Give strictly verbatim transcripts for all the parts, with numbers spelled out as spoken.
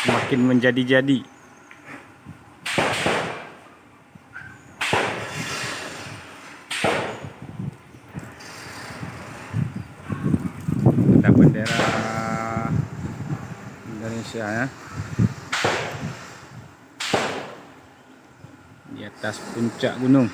makin menjadi-jadi. Ada bendera Indonesia, ya, di atas puncak gunung.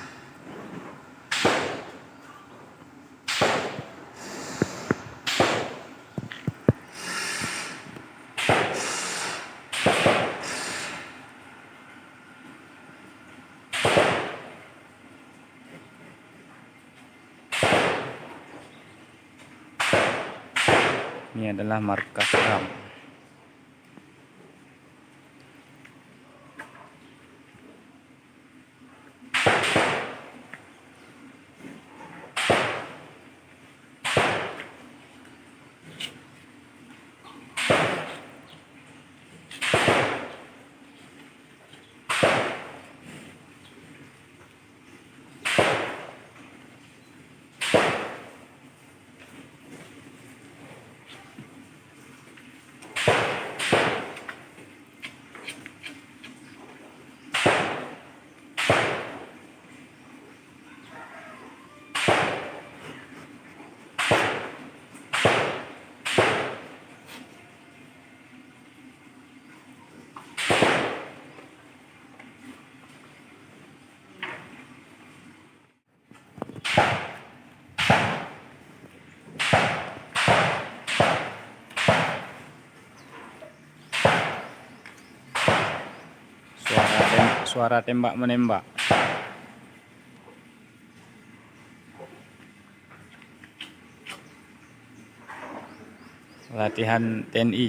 Ini adalah markas GAM. Suara tem-, suara tembak menembak. Latihan T N I.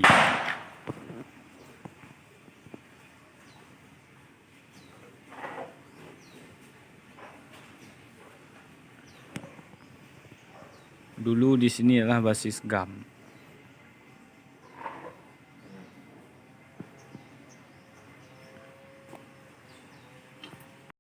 Dulu di sini adalah basis GAM.